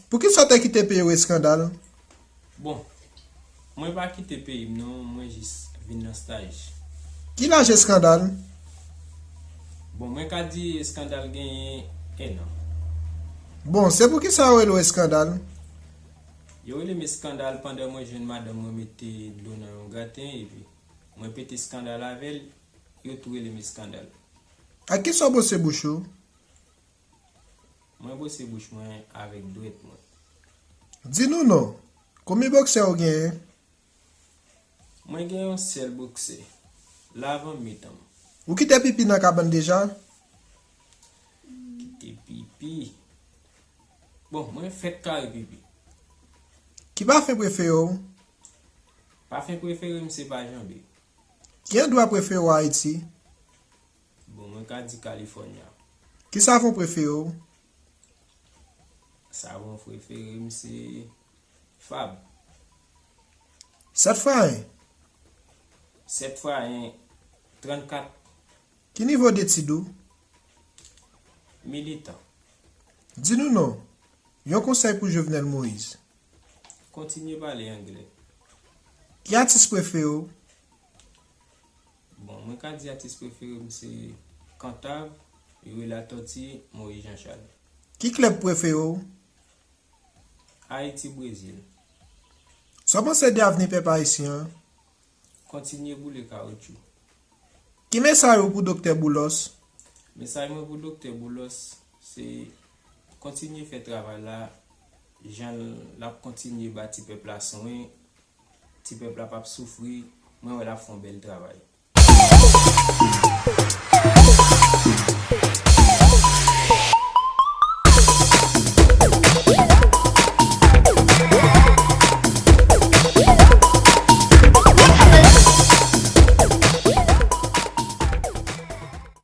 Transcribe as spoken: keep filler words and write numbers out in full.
Poukisa w te kite peyi w Eskandal? Bon, mwen pa kite peyi m non, mwen jis vin nan staj. Ki laj Eskandal? Bon, mwen ka di Eskandal genyen en an. Bon, se poukisa yo rele w Eskandal? Yo rele m Eskandal pandan mwen jwenn madanm mwen mete dlo nan yon graten epi mwen pete eskandal avè l, yo tou rele m Eskandal. Ak kisa w bwose bouch ou? Mwen bwose bouch mwen avèk dwèt mwen. Di nou non, konbyen bòksè ou genyen? Mwen gen yon sèl bòksè, lavan mitan m. Ou kite pipi nan kabann deja? Kite pipi. Bon, mwen fèk kare pipi. Ki pafen prefere w? Pafen prefere m se pa janbe. Ki andwa prefere w Ayiti? Bon, mwen ka di California. Ki savon prefere w? Savon prefere m se Fab. Sèt fwa en. Sèt fwa en, trannkat. Ki nivo detid ou? Militan. Di nou non, yon konsèy pou Jovenel Moïse. Kontinye pale anglè. Ki atis prefere w? Bon, mwen ka di atis prefere m se Kantav, Youri Latòti, Moïse Jean Charles. Ki klèb prefere w? Ayiti, Brezil. Sa w panse de avni pèp ayisyen an? Kontinye boule kawotchou. Ki mesaj ou pou Doktè Boulos? Mesaj mwen pou Doktè Boulos se kontinye fè travay la jan l ap kontinye ba ti pèp la swen, ti pèp la p ap soufri, mwen wè l ap fè yon bèl travay.